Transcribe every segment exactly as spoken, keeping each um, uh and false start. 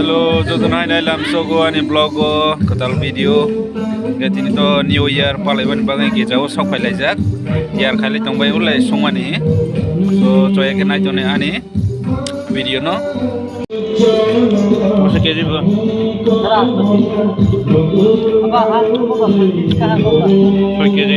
So, jotono hai nai lam sogo ani vlog o kwtal video. Hwnkhe tini to New Year palaimani bagwi gija o sok phai laijak. Tiyar khai lai tong bai ulai songmani. So, choya khe nai toni ani video no. Kosok K G bo? Soi K G.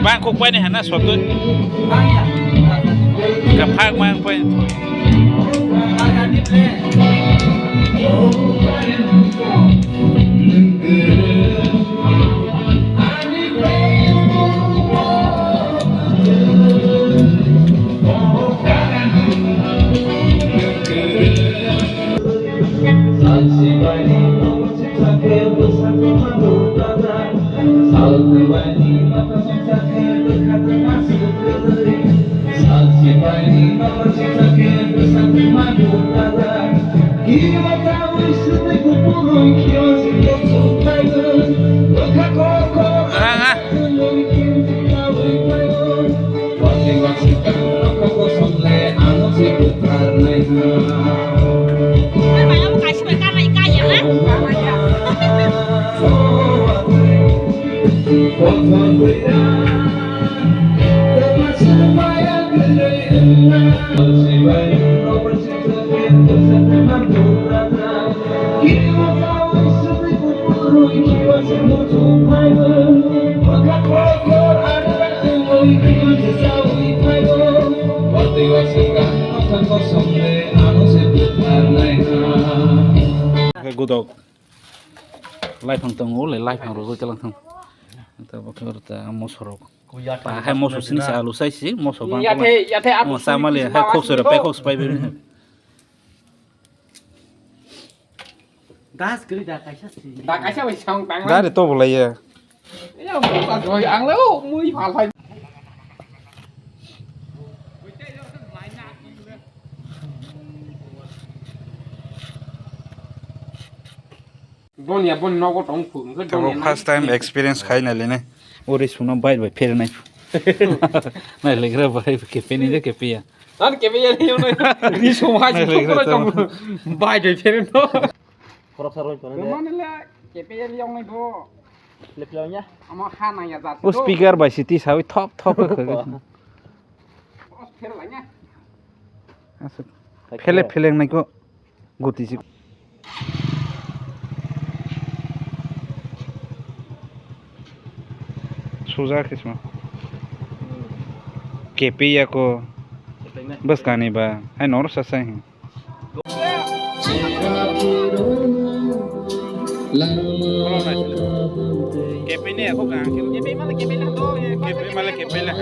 Bang kok pai ni hana soto. Kaphak mang pai. Gudok. Laiphang tongo, le laiphang rogwi kalang thang. Tabuk khe oro ta moso rok. Pa hai moso sini sa alu sai si, moso bang. Yathe, yathe, apu mo samali hai khok sura pe khok spai be. Das kri da kaisa si. Da kaisa bai sang tang. Gari to bolai ya. Ya, mo ka joi ang le o, mui phal phai. Donya bon nogo tong phu, hwnkhe tamo donya first time experience khai nai lene. Ori suna bai bai pher nai. Nai legra bai ke peni de ke pia. Nan ke pia ni ono. Ri suma ji to tong bai bai pher no. Khorok sa roi tong ne. Mane le ke pia ni ong nai do. Le pia nya. Amo ha na ya jat. O speaker bai siti sawi thop thop. Os pher la nya. Asuk. Phele phele nai ko. Guti si. Suja khe sma. Kepi ya ko. Bas kani ba. Hai nor sa sai. Kepi ni aku kang. Kepi male kepi lah to. Kepi male kepi lah.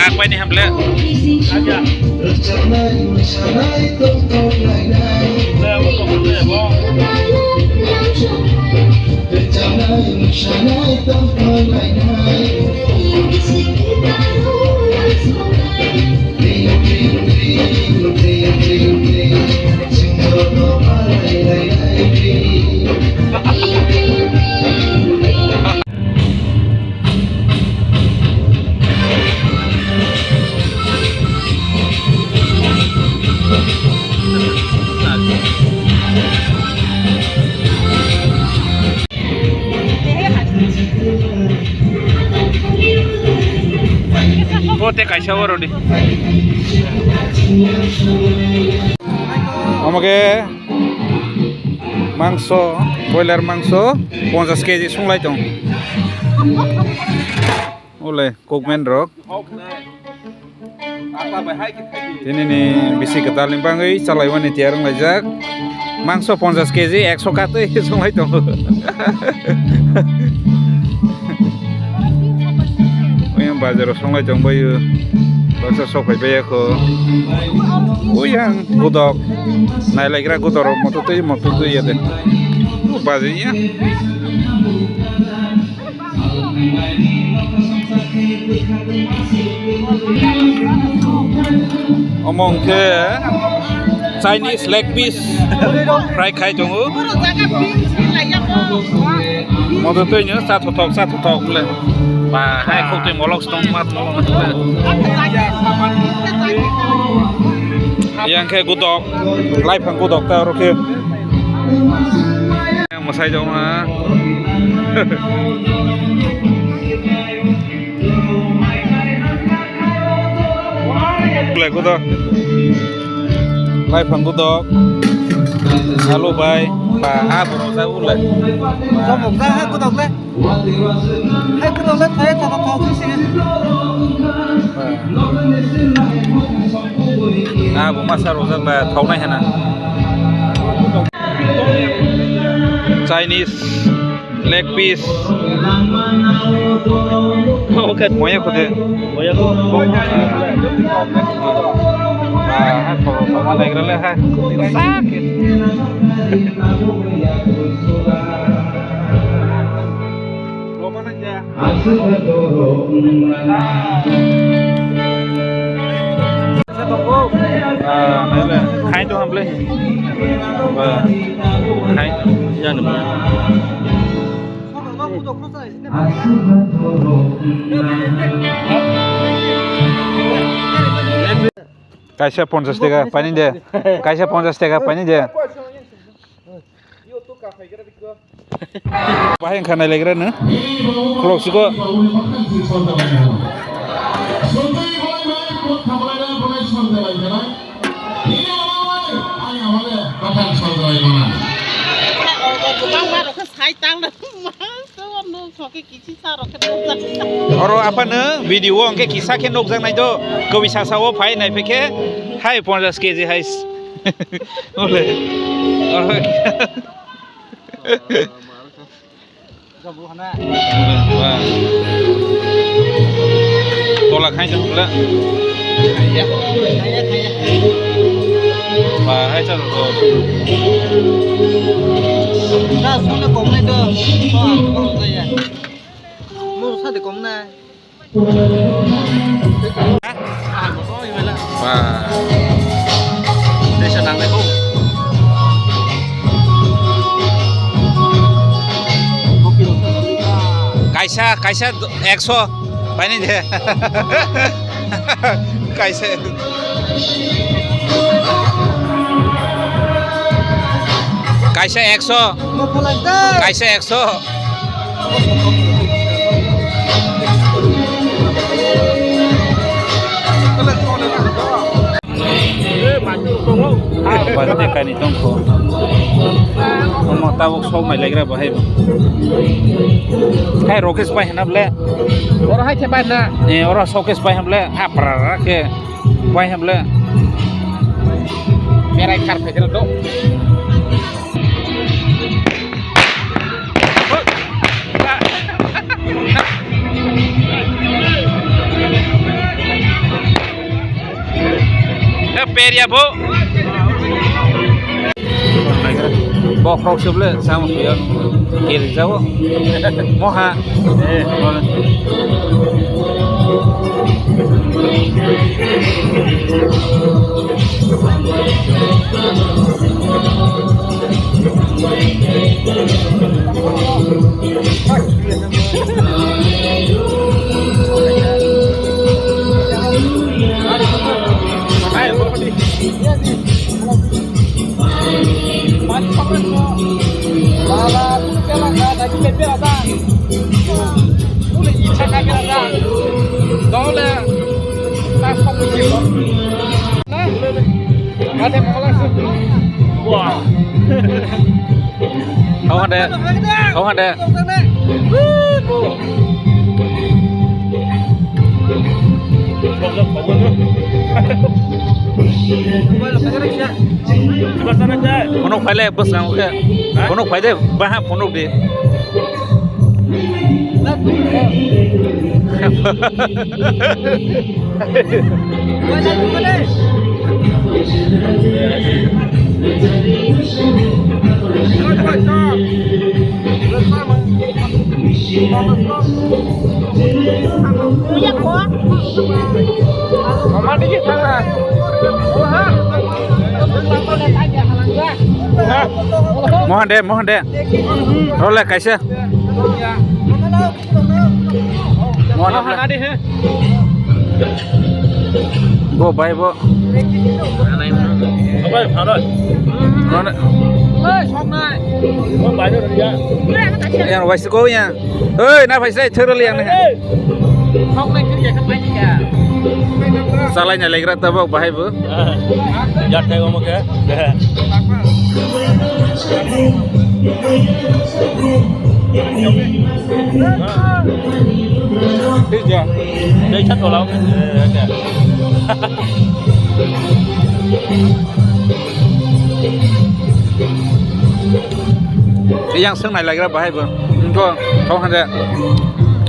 Kak pai ni hamle. Tei kaisa oro di. Omo khe mangso, boiler mangso ponchash K G sunglai tong. Ole kokmen rok. Tini ni bisi kwtal ni bagwi chalaiwani tiyar wnglaijak. Mangso ponchash K G ekso katwi songlai tongo. Oyang bazaro songlai tongbaio. Baksa sok phaibaiyakho. Oyang gudok. Nailaigra gudorok moto twi moto twi yade. Bajiya. Omo hwnkhe Chinese leg piece fry khai tongo. Modo twi no cha thothok, cha thothok le. Ba, hai khok twi molok stong mat molok le. Yang khe gudok, laiphang gudok ta oro khe. Yang mwsai jokma. Kulai kudo. Laiphang kudo. Alo bai. Ba, a borok ja ulai. Jomok ja ha kudo le. Hai kudo le thai thai thai thai sini. A bo masa rojak ba thawnai hana. Chinese leg piece. Oke, moya khode. Moya ko. Ah, ha, ko, ko, ma negra le, ha. Sak. Lo mana ya? Ah, naile. Khai to hamle. Ba. Khai. Ya, ne. Kaisa ponchash taka, paini de. Kaisa ponchash taka, paini de. Bahai wngkha nailagrano. Khulok siko. Oro aphano video o hwnkhe kisa khe nukjaknai do, kwbwi sasa o phai naiphai khe hai ponchash K G hai. Ole. Oro. Tola khai jang pula. Ba hai chalo to. Na sule kom nai to. Mo sa de kom nai. Ba. Desa nangnai ko. Kaisa, kaisa ekso. Paini de. Kaisa. Kaisa ekso. Kaisa ekso. Ba tei kainwi tongkho. Omo tabuk sok mai laikra bo hai bo. Hai Rakesh bai hwnna ble. Oro hai khe bai na. Eh, oro Rakesh bai hwnna ble. Ha pra ra khe bai hwnna ble. Berai khar phai khe do. Eh, peria bo. Bokhorok se ble, samo suya. Kiri jabo. Moha. Eh. Kau ada. Phunuk phai le bwskango khe. Ha? Phunuk phai de, baha phunuk di. Mohan de, Mohan de. Role kaisa. Mohan de. Bo bai bo. Bai, pharoi. Mohan. Oi, sok nai. Bo bai no ya. Yang bai se ko ya. Oi, na bai se thoro liang ne. Sok nai kiri ya ka pai ya. Salai na legra tabok bahai bo. Ya thai omo ke. Tei chat tolao. Yang seng nai lagra bahai bo. Engko thong hande.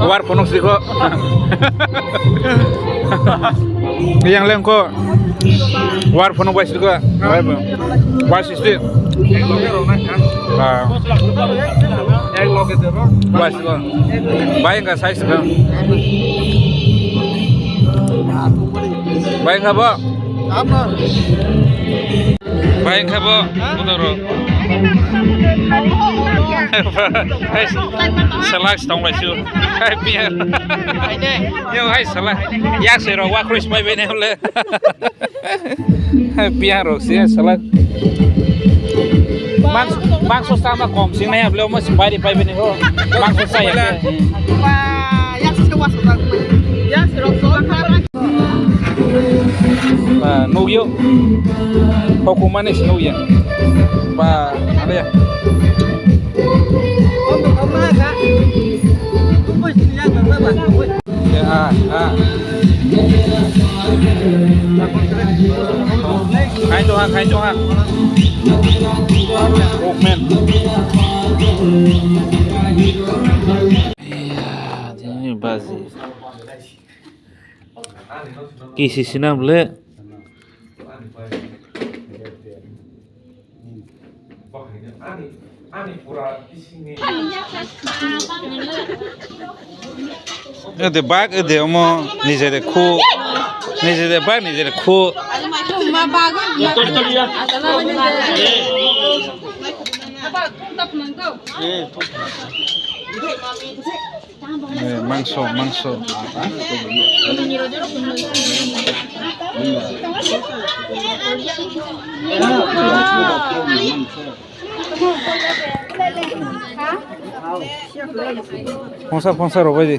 War phunuk siko. Yang lengko. War phunuk bai siko. Bahai bo. War sixty. Ah. Bai siko. Bai engka size ko. Bai engka bo. Bai engka bo. Budoro. Salak tong bai su. Hai pian. Yo hai salak. Yak se ro wa kris bai bene hole. Piang rok si salak. Mangso, mangso sama kom sing nai able omo si bai pai bini ho. Mangso sa ya. Ba nugyo. Hukumani si nugya. Ba ada ya. Ya, ah, ah. Khai to ha, khai to ha. Oh, man. Iya, ini basi. Kisi sinam le. Ede bag ede omo nijere khu. Nijere bag nijere khu. Eh, mangso, mangso. Phongsa, phongsa rwbai di.